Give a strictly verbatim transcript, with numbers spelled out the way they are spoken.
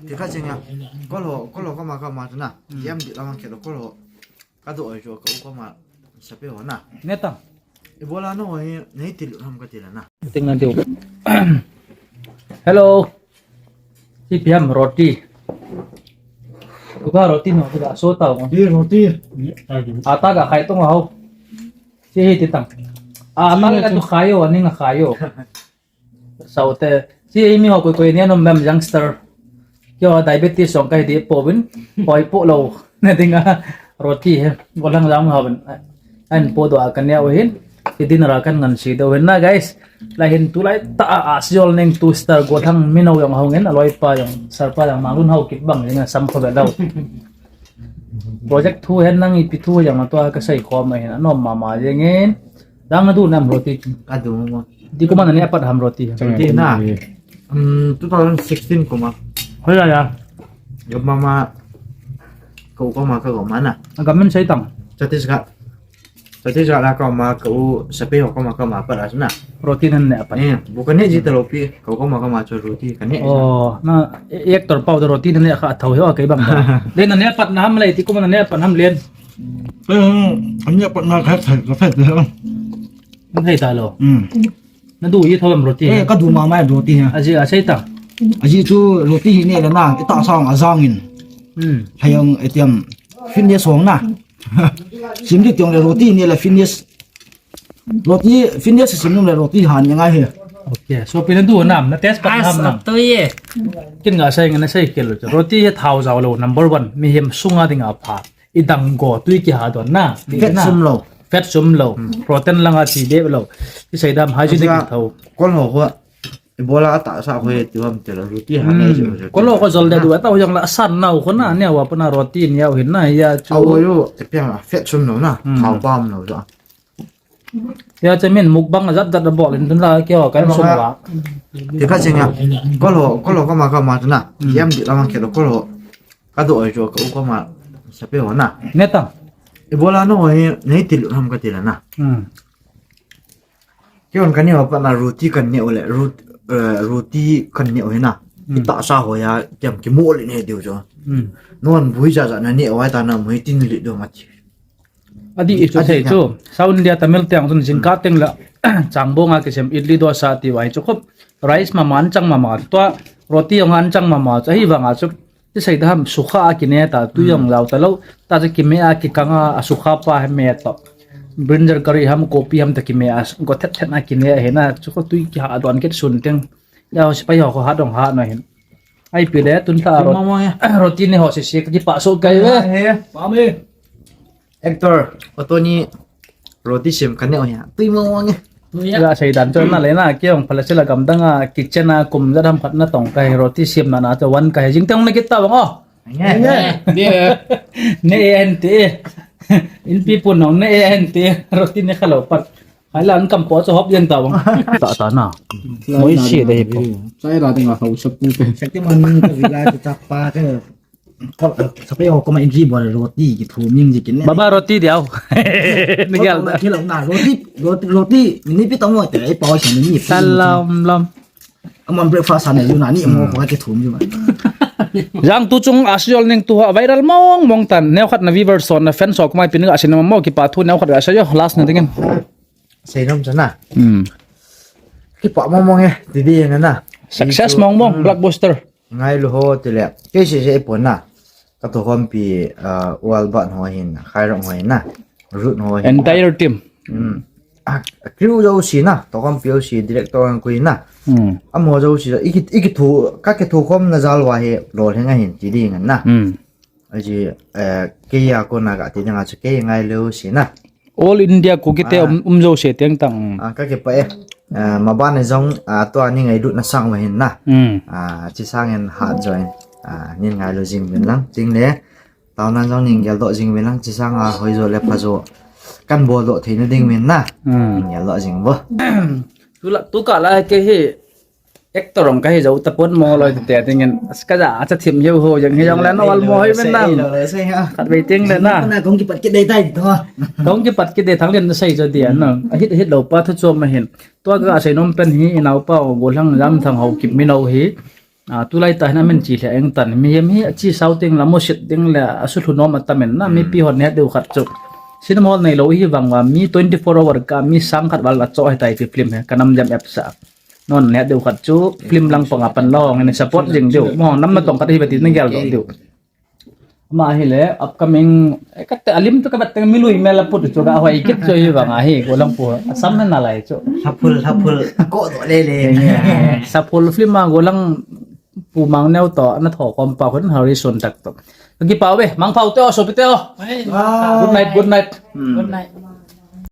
Ti kha ching a. Kol ho, kol ho koma koma tu na. Yam di lamang khe lo kol ho. Ka do ai jo ka u koma sape ho na. Ne tang. Ibola no hi nei ti lu ham ka ti la na. Ting na diu. Hello. Si piam roti. Kuka roti no kuka so tau. Di roti. Ata ka khai tong ho. Si hi ti tang. Ata ka tu khayo, ani nga khayo. Saute. Si hi mi ho koi koi ni no mem youngster. Kio diabetes song kai di po bin. Poi po lo. Na dinga roti he. Bolang jam ha bin. An po do a kan ya hin. Ki dinner a kan ngan si do hin na, guys. Lai hin tulai ta a, a siol neng tu star go thang mi no jong hong in a loi pa jong sar pa jong ma lun hau kit bang jing a sam kho ve dau. Project thu hen nang ipi thu jong a tua ka sai kho ma hin a nom ma ma jeng in. Dang na du nam roti. Ka du mo. Di ko man ne apat ham roti. Roti na. Um, two thousand sixteen koma. Hoi ya ya. Yo mama. Ko koma ka koma na. Agam men sai tang. Chhattisgarh. Chhattisgarh la koma ka u sape ho koma koma pat asna. Roti nan ne apat. Eh, bu ka ne ji ta lo pi. Ko koma koma cho roti ka ne. Oh, na e- actor pau da roti nan ne kha thau ho kai bang. Le nan ne apat na ham le ti ko man ne apat ham len. Eh, ani apat na kha thai ka thai. Nan thai ta lo. Hmm. Na du ye thawm roti. Eh, ka du ma mai roti ha. Aji a sei ta. Aji chu roti hi ne le na, ita sang a jang in. Hmm. Hayang etiam fitness hong na. Sim di tiong le roti ne le fitness. Roti fitness sim nung le roti han yang ai he. Okay, so pina du nam, na test pa nam nam. To ye. Kin nga sai nga na sai ke lo. Roti he thau jao lo number one. Mi hem sunga ding a pha. I dang go tui ki ha don na. Fat sum lo. Fat sum lo. Protein langa chi de lo. Ki sai dam hygienic thau. Kol ho ho. Ibola ata sa ho ye ti ham te lo. Roti ha ne jo. Kol ho ko jol de du ata ho jong la san nau ko na ne wa pa na roti ne ya hin na ya chu. Au yo te pia fat sum lo na. Thau pam lo ja. Ya che min mukbang jat jat bol in tun la ke ho kan sum wa. Ti kha ching a. Kol ho, kol ho koma koma tu na. Yam di lamang khe lo kol ho. Ka do ai jo ka u koma sape ho na. Ne tang. Ibola no ho hi nei ti lu ham ka ti la na. Hmm. Ke on ka ne ho pa na roti kan ne u le rot- eh, roti kan ne u hi na. Hmm. Ita sa ho ya tiam ki mo le ne diu jo. Hmm. Non bui ja ja na ne u ai ta na mo hi tin li do ma chi. Adi i chu thei chu. South India Tamil tiang chun jingkah teng la changbong a kisem idli dosa ti vai chu khop rice mama an chang mama tua roti jong an chang mama chu hi vang a chu ti sei da ham sukha a kine ta tu jong lau ta lo ta chu kime a kikang a a sukha pa he me to brinjal curry ham kopi ham ta kime a go thet thet a kine he na chu ko tui ki ha don ket sun teng ya ho sipai ho ko ha dong ha no hin ai pi le tun ta ro- roti ne ho se se ki pa so kai ve. He. Pa me. Actor, Otoni roti sem ka neo ya. Tui mo mo nge. Ga sei dan chon na le na, kiong phala sila gam dang a kitchen a kum ja dam khat na tong kai roti sem na na to wan kai jing teng na kit ta bang o. Nge. Nge. Ne en ti. In pi pun nong ne en ti. Roti ne khalo pat. Hai lan kam po cho hop yang ta bang. Ta ta na. Moi si de hi po. Sai ra ding a hau sa pu pe. Sakti man ni ta vila ta pa ke. Ko, sape ho koma inji bol roti ki thum jing ji kin ne. Baba roti diao. Ni gel da. Kilo na roti, roti, roti, ni pi tong mo te, ai pao sa ni pi. Salam lam. Amon breakfast sa ne ju na ni mo ko ki thum ju ba. Jang tu chung asiol ning tu ha viral mong mong tan. Neo khat na viewers son na fans ho koma pi ni ga sin mo ki pa thu neo khat ga sa jo last na dingin. Sei nom chana. Hmm. Ki pa mong mong e, ti di na na. Success mong mong, blockbuster. Ngailu ho tile. Kei se se pon na. Ka to khompi, uh, Walbat ho hin, Khairong ho hin na. Rut ho hin. Entire team. Hmm. Ah, crew jo si na. To khompi jo si director ang kui na. Hmm. Amo jo si. Iki, iki thu, ka ke thu khom na jal wa he lo he nga hin ti di ngan na. Hmm. Aji, eh, kei a ko na ka ti nga chu kei ngailu si na. All India Kuki te um, um jo se teng tang. Ah, ka ke pa e. Ah, ma ban e jong, ah, to ani ngai lut na sang ma hin na. Hmm. Ah, chi sang en ha join. Ah, nin ngailu jing min lang. Ting le. Tao nan jong nin gel do jing min lang. Chi sang a hoi jo le pha jo. Kan bol do thei na ding min na. Hmm. Nin gel do jing bo. Tu la, tu ka la ke hi. Actor ong ka hi jo ta pon mo loi te te dingin. Ka ja a cha thim hiu ho jeng hi jong le no wal mo hoi men nam. Khat vei ting le na. Na kong ki pat ki dei tai to. Kong ki pat ki dei thang len na sei jo dia na. A hit hit lo pa thu chom ma hin. Tua ka sei nom pen hi inau pa o go lang jam thang ho kip mi no hi. Ah, tulai tah hin amin chi lheh eng tan. Mihem hi achi sao ding le, amusit ding le, asuhlhu nom atamin na, mipi hon het diu khat chu. Cinema hall neilou hi vang uva, mi twenty-four hour ka, mi sang khat val achoh ahitai ti film hi, Kanam Jam app sa. Non het diu khat chu, film lang panga pan la hong in support jing diu. Mo, nam natong khat hi ve ti nagel doh diu. Ama hile, upcoming, eh, kate alim tu kabat teng milui mel aput chu kahoi kit chu hi vang ahi, golang pu. Asam na nalai chu. Lhaphul, lhaphul. Ko do le le. Saphul film a golang pu Mangneo to, ana tho kom pa khun Harry Sun tak to. Kipah uve, mangpha u te o, sopi te o. Good night, good night. Hmm. Good night.